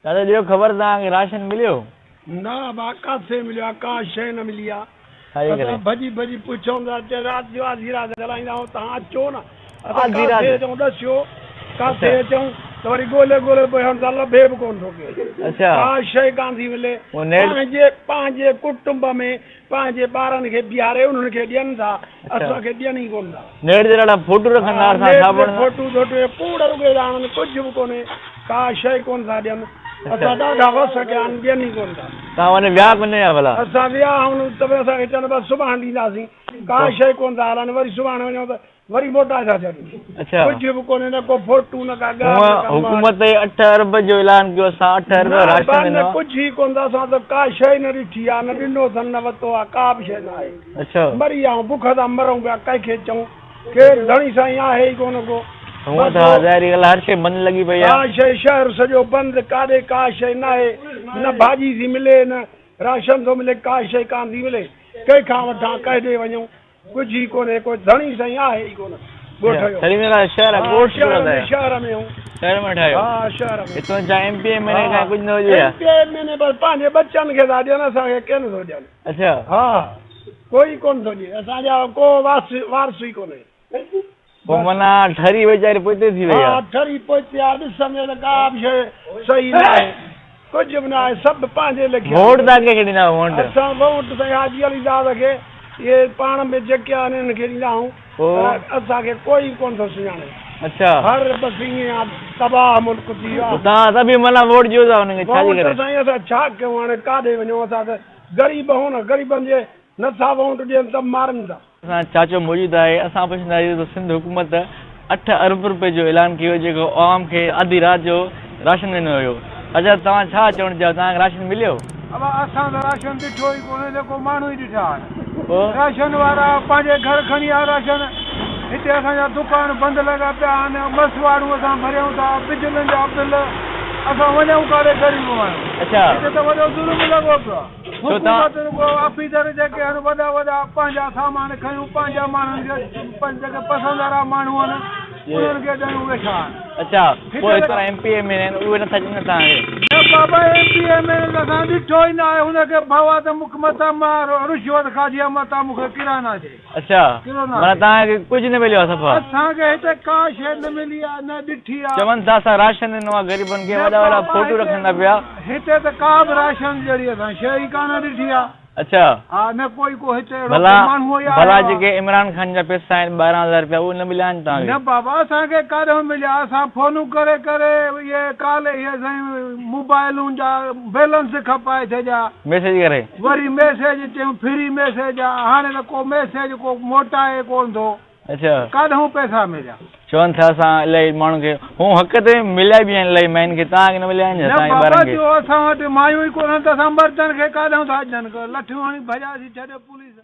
دادا ڏيو خبر توهان کي راشن مليو؟ نه ابا ڪاٿي مليو آ ڪا شيء نه ملي آ ڇا جي ڪري؟ اسان ڀڄي ڀڄي پڇون ٿا چي رات جو آڌي رات ڳالهائيندا آهيون توهان اچو نه اسان آڌي رات؟ ڪاٿي اچون ڏسيو ڪاٿي اچون ته وري ڳولي ڳولي پڇون ٿا لڀي به ڪونه ٿو ڪير اڇا ڪا شيء ڪانه ٿي ملي پوء نيٺ پنهنجي پنهنجي ڪٽنب ۾ پنهنجي ٻارن کي بيهاري انهن کي ڏين ٿا اسان کي ڏين ئي ڪونه ٿا. نيٽ تي ڏاڍا فوٽو رکندا ها اسان نيٽ تي صابڻ سان. فوٽو ڌوٽو اهي ڪوڙ رڳي ٿا آڻن ڪجهه به ڪونهي ڪا شيء ڪونه ٿا ڏين اسان ڏاڍا وس ڪيا آهن ڏين ئي ڪونه ٿا. توهان وڃي ويا ڪونه يا ڀلا. اسان ويا آهيون ته به اسان کي چون بس سڀاڻ ڏينداسين ڪا شيء ڪونه ٿا هلن وري سڀاڻ وڃون ته وري موٽائي ٿا ڇڏين. اڇا. ڪجهه به ڪونهي نه ڪو فوٽو نه ڪا ڳالهه هونء نه ڪا ماڙ. حڪومت 8 ارب جو اعلان ڪيو اسان 8 ارب نه راشن ابا نه ڏنو آ. ڪجهه ئي ڪونه ته اسان ته ڪا شيء نه ڏٺي آ نه ڏنو اٿن نه وتو آ ڪا به شيء نه آهي. اڇا. مري آئون بک تان مرون پيا ڪنهن کي چئون ڪير ڌڻي سائين آهي ئي ڪونه ڪو. هونء ته ها ظاهري ڳالهه هر شيء بند لڳي پئي آ. ڪا شيء شهر سڄو بند ڪاڏي ڪا شيء ناهي نه ڀاڄي ٿي ملي نه راشن ٿو ملي ڪا شيء ڪانه ٿي ملي ڪنهن کان وٺان ڪنهن ڏي وڃون. ڪجهه ئي ڪونهي ڪو ڌڻي سائين آهي ئي ڪونه ڳوٺ جو. سري ۾ شهر آ ڳوٺ شهر ۾ شهر ۾ هون شهر ۾ ٺاهيو ها شهر ۾ هتون ڇا ايم پي ايم اين اي کان ڪجهه نه هجي ها ايم پي ايم اين اي بس پنهنجي ٻچن کي ٿا ڏين اسان کي ڪين ٿو ڏين اڇا ها ڪوئي ڪون ٿو ڏي اسان جا ڪو وارث وارث ئي ڪونهي پوء معنيٰ ٺري ويچاري پوئتي ٿي وئي آ ها ٺري پوئتي آ ڏسندي ته ڪا به شيء صحيح نه آهي ڪجهه به نه آهي سڀ پنهنجي ليکي ووٽ تان ڪنهن کي ڏيندا ووٽ؟ اسان ووٽ سائين حاجي علي داد کي اهي پاڻ ۾ جيڪي آهن انهن کي ڏيندا آهيون پر اسان کي ڪوئي ڪونه ٿو سڃاڻي اڇا هر بس ائين آ تباهه ملڪ ٿي ويو آ تان ته به معنيٰ ووٽ ڏيو ٿا انهن کي ڇا جي ووٽ ڪري؟ سائين اسان ڇا ڪيون هاڻي ڪاڏي وڃون اسان ته غريب آهيون نه غريبن جي نٿا ووٽ ڏين ته مارن ٿا. اسان چاچو موجود آهي اسان پڇندا آهيون ته سنڌ حڪومت 8 ارب روپيه جو اعلان ڪيو جيڪو عوام کي آڌي رات جو راشن ڏنو ويو اچا توهان ڇا چوڻ چاهيو توهان کي راشن مليو؟ ابا اسان ته راشن ڏٺو ئي ڪونهي جيڪو ماڻهو ئي ڏٺا آهن پوء؟ راشن وارا پنهنجي گهر کڻي آيا راشن هتي اسان جا دڪان بند لڳا پيا آهن مسواڙون اسان ڀريون ٿا بجلين جا بل اسان وڃون ڪاڏي غريب ماڻهو اڇا هتي ته وڏو ظلم لڳو پيو آهي. ڇو ته حڪومت رڳو آفيسر جيڪي آهن وڏا وڏا پنهنجا سامان کنيون پنهنجا ماڻهن کي جيڪي پسند وارا ماڻهو آهن انهن کي ڏيون ويٺا آهن. اڇا پوء هيترا ايم پي ايم اين آهن اهي نٿا چون توهان کي. نه بابا ايم پي ايم اين ته اسان ڏٺو ئي ناهي هن کي ڀؤ آ ته مون کي متان مان رشوت کاڌي آ متان مون کي ڪرانا ڏي. اڇا معنيٰ توهان کي ڪجهه نه مليو آهي صفا. اسان کي هتي ڪا شيء نه ملي آهي نه ڏٺي آهي. چون ٿا اسان راشن ڏنو آهي غريبن کي نه وڏا وڏا بابا فوٽو هتي رکندا پيا. هتي ته ڪا به راشن جهڙي اسان شيء ئي ڪانه ڏٺي آهي. اڇا. ها نه ڪوئي ڪو هتي اهڙو ڀلا ڪو ماڻهو ئي ڀلا آيو آهي. جيڪي عمران خان جا پئسا آهن 12 هزار رپيا اهي نه مليا آهن توهان کي. نه بابا اسان کي ڪاڏهون مليا اسان فونون ڪري ڪري اهي ڪال اهي سائين موبائلون جا بيلنس کپائي ڇڏيا. ميسيج ڪري. وري ميسيج چيون فري ميسيج آ هاڻي ته ڪو ميسيج ڪو موٽائي ڪون ٿو. اڇا. ڪاڏهون پئسا مليا. چون ٿا اسان الاهي ماڻهن کي هون حق تي مليا به آهن الاهي ماين کي توهان کي نه مليا آهن ڇا نه توهان جي بابا ٻارن کي. جو اسان وٽ مايون ئي ڪونهن ته اسان مردن کي ڪاڏهون ٿا ڏين لٺيون هڻي ڀڄاسين ڇڏي پوليس.